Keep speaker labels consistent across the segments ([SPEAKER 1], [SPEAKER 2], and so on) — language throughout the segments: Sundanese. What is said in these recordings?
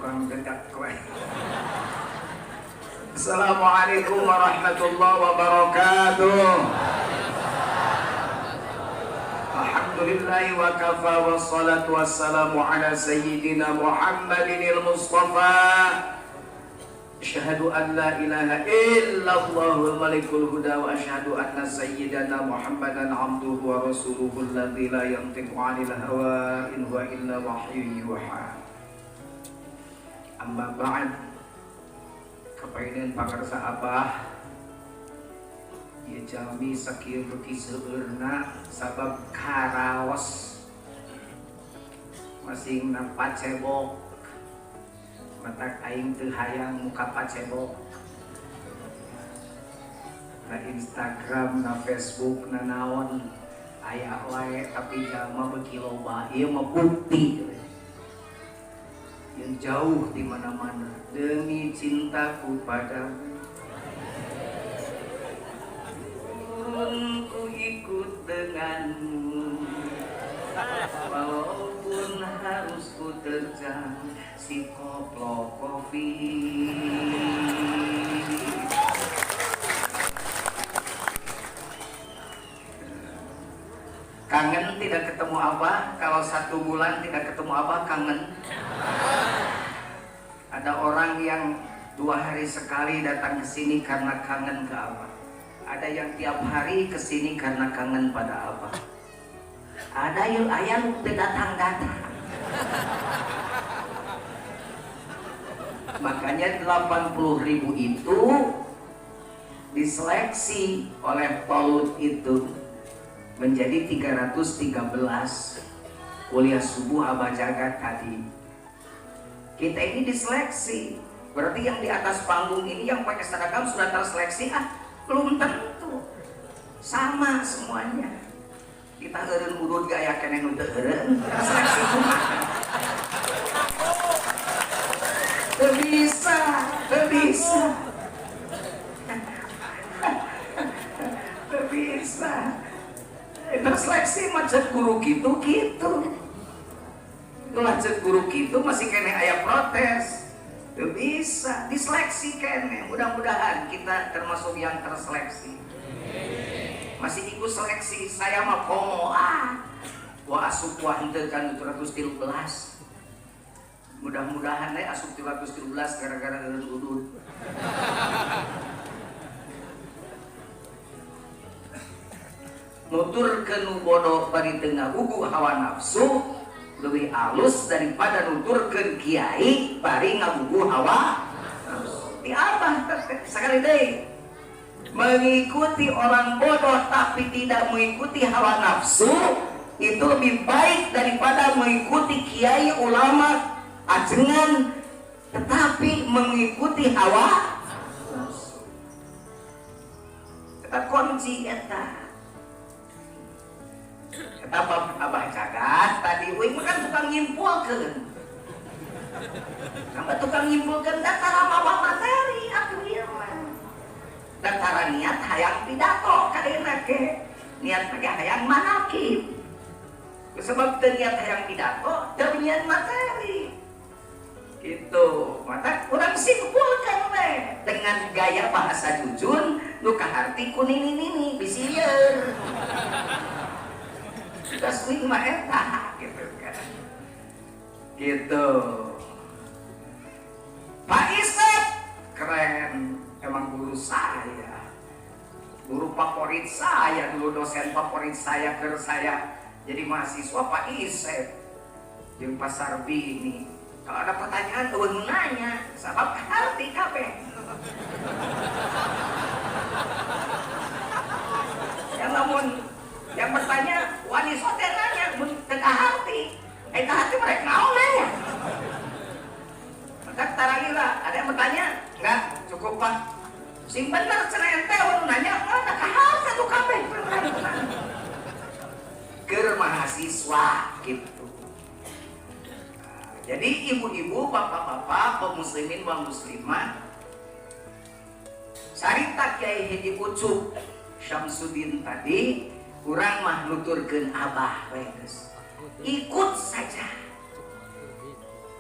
[SPEAKER 1] Tukang dedak kowe. Assalamualaikum warahmatullahi wabarakatuh. Alhamdulillahi wa kafa wassalatu wassalamu ala sayyidina Muhammadinil Mustafa. Asyhadu an la ilaha illallahul malikul huda wa asyhadu anna sayyidana Muhammadan abduhu wa rasuluhu alladzi la yantiqu 'anil hawa in huwa illa wahyun yuha. Amma ba'd. Kapainen pangarsa abah ieu jalmi sakieu beuki seueurna sabab karaos masing nampak cebok. Matak aing teu hayang muka pacebok na Instagram na Facebook na naon aya wae tapi jalma beuki loba. Ieu mah bukti yang jauh di mana-mana demi cintaku padamu ku ikut denganmu walaupun harus ku terjang si koplo kopi. Kangen tidak ketemu abah? Kalau 1 bulan tidak ketemu abah, kangen. Ada orang yang 2 hari sekali datang ke sini karena kangen ke abah. Ada yang tiap hari ke sini karena kangen pada abah. Ada yang ayam tidak datang-datang. Makanya 80.000 itu diseleksi oleh Tolut itu menjadi 313 kuliah subuh Abah Jagat tadi. Kita ini diseleksi. Berarti yang di atas panggung ini yang pakai seragam sudah terseleksi? Ah, belum tentu. Sama semuanya. Kita eureun urut gaya keneh nu teu eureun, terseleksi kumaha? Teu bisa, teu bisa. Teu bisa. Terseleksi mah cek guru kitu kitu. Ulah cek guru kitu masih keneh aya protes. Teu bisa, diseleksi keneh. Mudah-mudahan kita termasuk yang terseleksi. Masih ikut seleksi, saya mah komo ah. Wah asup wah henteu kan 313. Mudah-mudahan we asup 313 gara-gara eureun udud. Nuturkeun nu bodoh bari teu ngagugu hawa nafsu leuwih alus daripada nuturkeun kiai bari ngagugu hawa nafsu. Di abah teh sakali deui mengikuti orang bodoh tapi tidak mengikuti hawa nafsu itu lebih baik daripada mengikuti kiai ulama ajengan tetapi mengikuti hawa nafsu. Eta kunci eta. Eta abah Jagat tadi uing mah kan tukang nyimpulkeun. Sampai tukang nyimpulkeun datara mawa materi atuh ieu mah. Datara niat hayang pidato kadena ge. Niat ge hayang manakib. Sebab teu niat hayang pidato, teu niat materi. Gitu. Mata urang simpulkan we dengan gaya bahasa jujur nu kaharti ku nini-nini bisi lieur. Terus uing mah eta gitu kan. Gitu. Pak Isep keren, emang guru saya. Guru favorit saya dulu, dosen favorit saya ke saya jadi mahasiswa Pak Isep. Jeung Pasar Bini. Kalau ada pertanyaan eueuh nu nanya, sabab kaharti kabeh. Yang lamun yang bertanya wani sote nanya mun teu kaharti. Kaharti mereka naon nanya. Maka taralila ada yang bertanya? Enggak, cukup Pak. Sing bener cenah ente nu nanya, mana kaharti atuh kabeh. Keur mahasiswa gitu. Nah, jadi ibu-ibu, bapak-bapak, kaum muslimin wal muslimah, sarita Kiai Haji Ucup Syamsuddin tadi urang mah nuturkeun abah we geus. Ikut saja.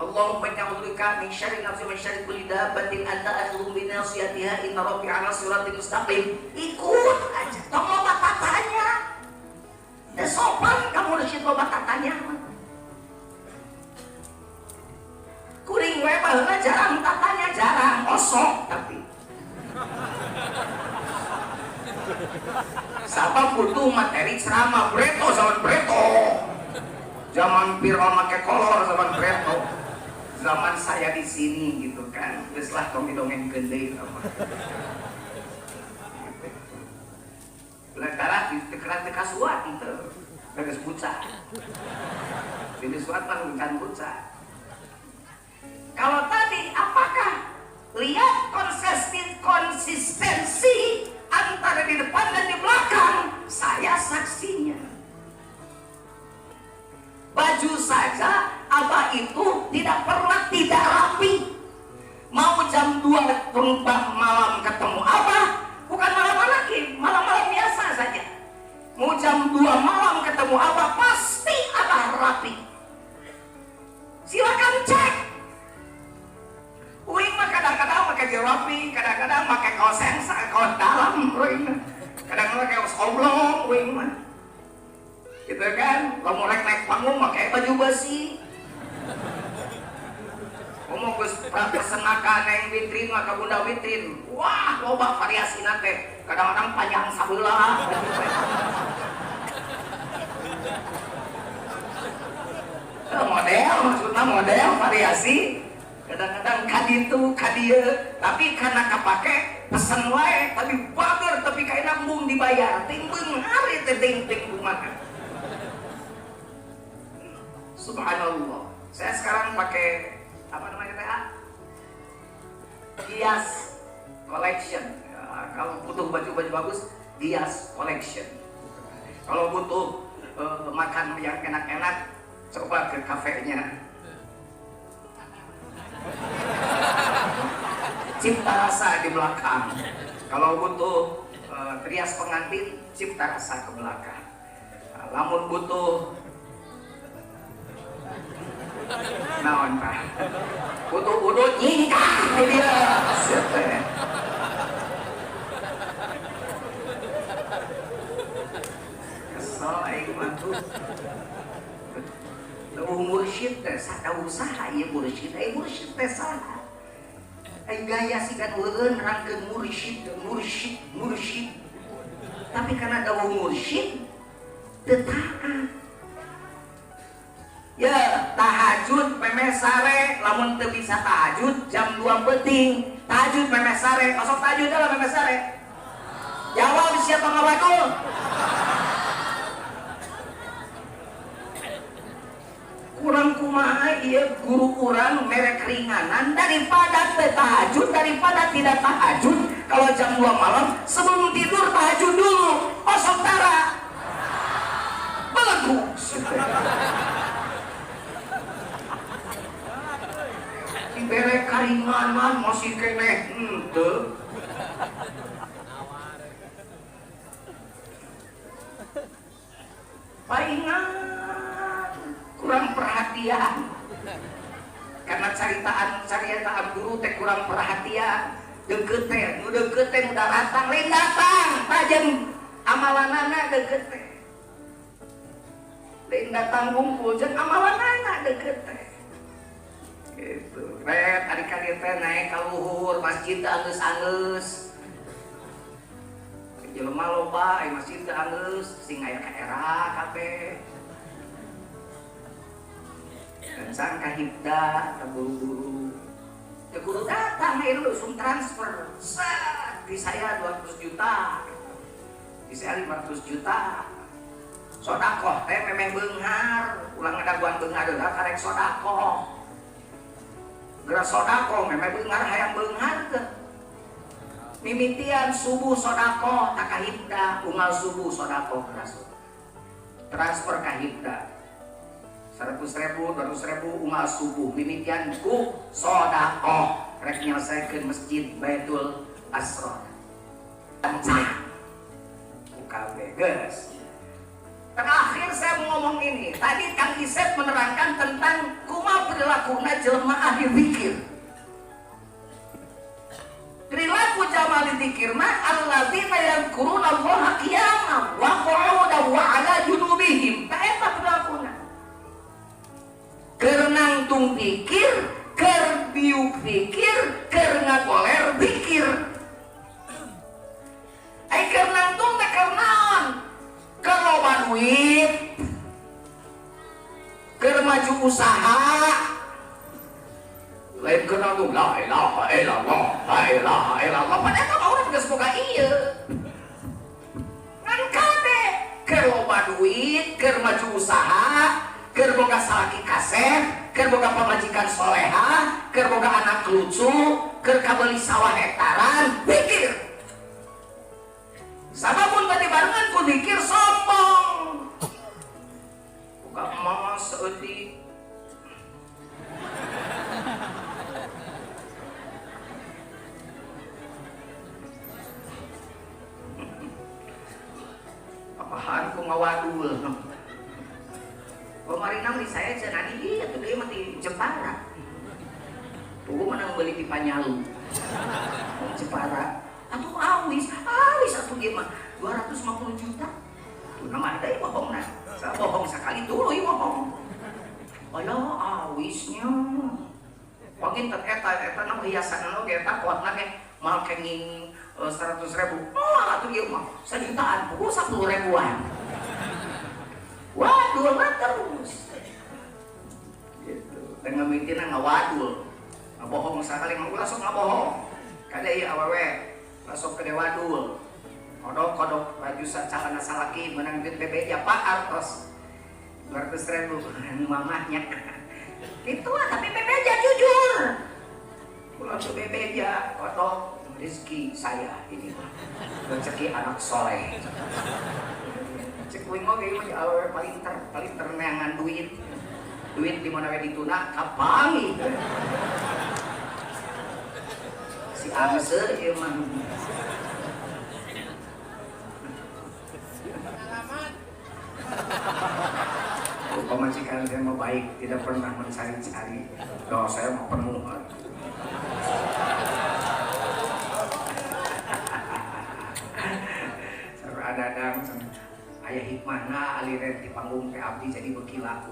[SPEAKER 1] Allahumma inni a'udzubika min syarri nafsi wa min syarri kulli dabbatin anta akhidhun bi nasiyatiha inna rabbi 'ala siratin mustaqim. Ikut aja, tong loba tatanya. Teu sopan ka mursyid loba tatanya. Kuring we baheula jarang tatanya, jarang osok tapi. Sabab butuh materi ceramah breto zaman breto. Zaman Fir'aun make kolor zaman breto. Zaman saya di sini gitu kan. Geus lah tong didongengkeun deui mah. Lantaran teu teu kasuat henteu. Geus bucah. Jadi suat mah bukan bucah. Kalau tadi apakah lihat konsistensi antara di depan dan di belakang, saya saksinya. Baju saja Abah itu tidak pernah tidak rapi. Mau jam 2 malam ketemu Abah, bukan malam lagi, malam-malam biasa saja. Mau jam 2 malam ketemu Abah, pasti Abah rapi. Silakan cek. Uing mah kadang-kadang pakai rapi, kadang-kadang pakai kaos sengsa, kaos dalam, uing. Kadang-kadang pakai kaos oblong, uing mah. Gitu kan, lamun rek naik panggung pakai baju besi. Ngomong geus pesen ka neng Witrin mah ka Bunda Witrin. Wah, loba variasina teh. Kadang-kadang panjang sabelah. Model maksudnya model variasi. Kadang-kadang kaditu kadieu, tapi karena kapake pesen wae, tapi bager tapi kaina embung dibayar. Ting beunghar teh ting ting kumaha. Subhanallah. Saya sekarang pakai apa namanya teh? Gias Collection. Ya, kalau butuh baju-baju bagus, Gias Collection. Kalau butuh makan yang enak-enak, coba ke kafenya Cipta Rasa di belakang. Kalau butuh rias pengantin, Cipta Rasa ke belakang. Nah, lamun butuh naon tah? Butuh udut nyingkah di dia. Kesel aing mah tuh. Eueuh mursyid teh sada usaha ieu mursyid, ai mursyid teh saha? Ai gaya sigan eueun rangkeun mursyid, mursyid, mursyid. Tapi karena dawuh mursyid teu taat. Ya, tahajud memeh sare, lamun teu bisa tahajud jam 2 peuting. Tahajud memeh sare, osok tahajud lah memeh sare. Jawab siapa ngawadul? Kurang kumaha ieu guru urang mere keringanan daripada teu tahajud, daripada tidak tahajud. Kalau jam 2 malam sebelum tidur tahajud dulu, osok tara. Beleguk. Dibere karinganan masih keneh henteu. Paingan kurang perhatian. Karena caritaan guru teh kurang perhatian. Deukeut teh, nu deukeut teh nu datang, lain datang, tajam amalanana deukeut teh. Lain datang ngumpul jeung amalanana deukeut teh. Gitu. Ret ari ka dieu teh naik ka luhur masjid teh anggeus-anggeus. Jelema loba aya masjid teh anggeus sing aya ka era kabeh. Kencang ka hibda ka buru-buru. Teu kudu datang ieu langsung transfer. Set di saya 200 juta. Di saya 500 juta. Sodakoh teh memeh beunghar, ulah ngadaguan beunghar heula karek sodakoh. Geura sodakoh memeh beunghar hayang beunghar teh. Mimitian subuh sodakoh tak kahibda, unggal subuh sodakoh rasul. Transfer kahibda. 100.000, 200.000 unggal subuh mimitian ku sodakoh rek nyelesaikeun masjid Baitul Asrar. Ancah. UKB geus. Terakhir saya mau ngomong ini. Tadi Kang Isep menerangkan tentang kumaha perilakuna jelema ahli zikir. Perilaku jelema ahli zikir mah alladzina yadhkuruna Allaha qiyaman wa qu'udan wa 'ala junubihim. Tah eta perilakuna. Keur nangtung pikir, keur diuk pikir, keur ngagoler pikir. Ai keur nangtung teh keur naon? Keur loba duit, keur maju usaha, lain keur nangtung la ilaha illallah, la ilaha illallah. Padahal eta mah urang geus boga ieu. Ngan kade keur loba duit, keur maju usaha, keur boga salaki kasep, keur boga pamajikan soleha, keur boga anak lucu, keur kabeli sawah hektaran, pikir. Sababun tadi barengan ku dikir sombong. Buka emas seeutik. Apahan ku ngawadul. Kemarin di saya cenah ieu atuh deui mah di Jepara. Tuh menang beli di Panyalu. Jepara. Atuh awis, awis atuh ieu mah 250 juta. Tuh nama ada ieu bohongna. Saya bohong sekali tuluy bohong. Alah awisnya. Pangin teh eta eta na hiasan oge eta kuatna ge mal kenging 100 ribu. Oh, atuh ieu mah sajutaan, pukul 10 ribuan. Wadul lah terus. Gitu. Dengan mitina ngawadul. Ngabohong sekali mah ulah sok ngabohong. Kade ieu awewe masuk ke wadul. Kodok-kodok baju calana salaki menang duit bebeja Pak artos 200 ribu mamahnya. Itu lah, tapi bebeja jujur. Pulang ke bebeja kodok rezeki saya ini mah. Rezeki anak soleh. Cek kuing oge mah awewe paling ter neangan duit. Duit di mana we dituna kapangi. Si Amse ieu mah. Pemajikan saya mau baik, tidak pernah mencari-cari. Doa saya mau penuh. Saur adadang aya hikmahna aliran di panggung teh abdi jadi beuki laku.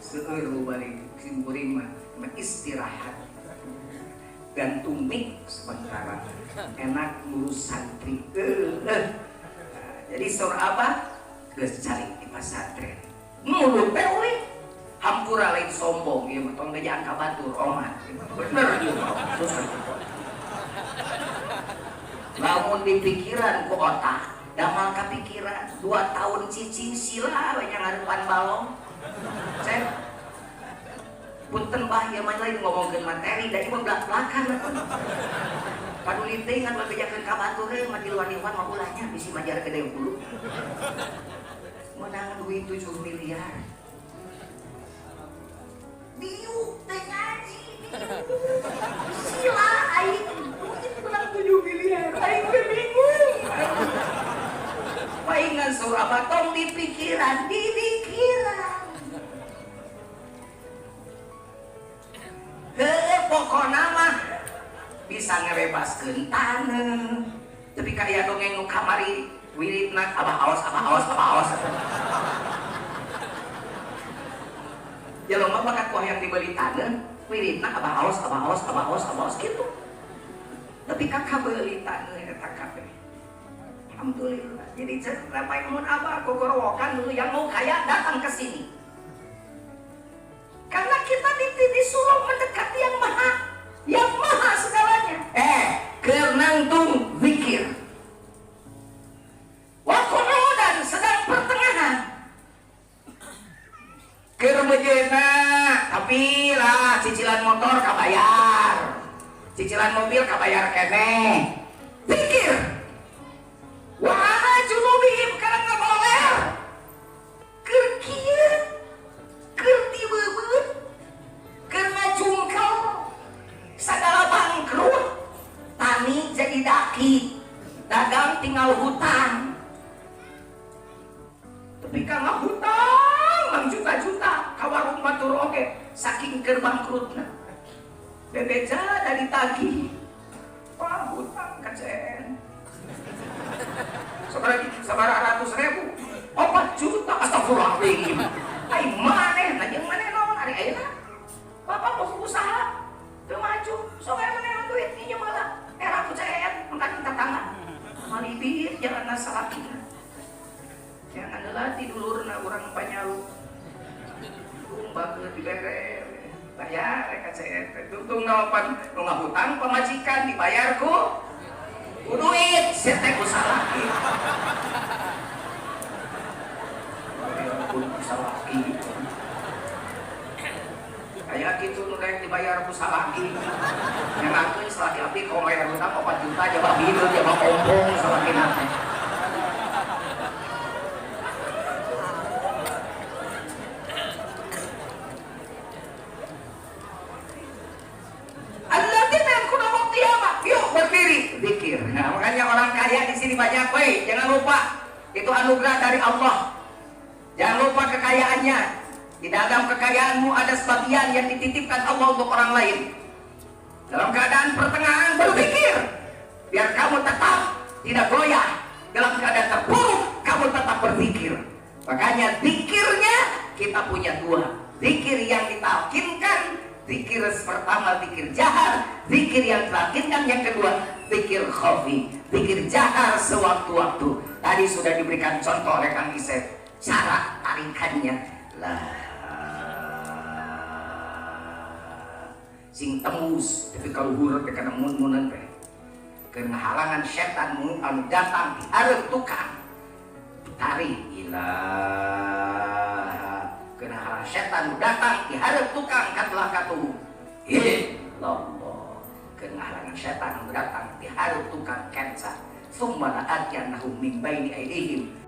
[SPEAKER 1] Seueur balik simkuring mah istirahat. Gantung mic sementara. Enak ngurus santri. Jadi saur abah geus calik di pasantren. Mulut teh euy. Hampura lain sombong ieu mah tong ngejaan ka batur omat. Bener ieu mah. Susah. Lamun dipikiran ku otak, damal kapikiran 2 tahun cicing sila we ngarepan balong. Cek. Punten bah ieu mah lain ngomongkeun materi da ieu mah belak-belakan. Paduli teh ngan bebejakeun ka batur we mah di luar iwan mah ulahnya bisi majar gede hulu. Menang duit 7 miliar. Diuk teh ngaji diuk. Sila aing duit menang 7 miliar. Aing teh bingung. Paingan saur abah tong di pikiran, di pikiran. Heuh pokona mah bisa ngebebaskeun taneuh. Tapi kaya dongeng nu kamari wiridna abah aos abah aos abah aos. Jelema bakat kuah yang dibeli taneuh, wiridna abah aos abah aos abah aos abah aos kitu. Tapi kakak beuli taneuh eta kabeh. Alhamdulillah. Jadi cerita mun abah gogorowokan dulu yang mau kaya datang ke sini. Karena kita disuruh mendekati yang maha segalanya. Keur nangtung zikir. Wa qu'udan sedang pertengahan. Keur mejeuna tapi lah cicilan motor kabayar. Cicilan mobil kabayar keneh. Zikir. Wa ala junubihim kana ngagoler. Keur kieu keur tibeubeut keur ngajungkel sagala bangkrut tani jadi daki. Dagang tinggal hutang. Tapi ka hutang mang juta-juta ka warung batur oge saking keur bangkrutna. Bebeja dari tagih. Wah, hutang ka CN. Sabaraha ratus ribu. 4 juta astagfirullahaladzim. Ai maneh na jeung maneh naon ari ayeuna? Bapak mau usaha teu maju, sok aya maneh duit ieu mah era ku CN mangka tetangga. Malibir jangan salakina. Jangan heula ti dulurna urang Panyalu. Bageut dibere bayar ka CN teh. Tungtung naon nu ngahutang pamajikan dibayar ku duit sia teh ku salaki. Salaki kayak gitu nu daek dibayar ku salaki. Nyangakeun salaki abdi kok bayar hutang 4 juta jaba hideung jaba ompong salakina teh. Alladzina yadhkuruna qiyamah. Yuk berdiri zikir. Nah, makanya orang kaya di sini banyak, woi, jangan lupa itu anugerah dari Allah. Jangan lupa kekayaannya. Di dalam kekayaanmu ada sebagian yang dititipkan Allah untuk orang lain. Dalam keadaan pertengahan berpikir, biar kamu tetap tidak goyah. Dalam keadaan terpuruk, kamu tetap berpikir. Makanya zikirnya kita punya dua. Zikir yang ditalkinkan, zikir pertama zikir jahar, zikir yang ditalkinkan yang kedua zikir khafi, zikir jahar sewaktu-waktu. Tadi sudah diberikan contoh oleh Kang Isep, cara tarikannya lah sing tembus tapi kalau luhur teh kana mun-munan teh karena halangan setan anu datang di hareup tukang tarik ilah karena halangan setan datang di hareup tukang katelah katuhu illallah karena halangan setan datang di hareup tukang kenca summa la'atiyannahum min baini aidihim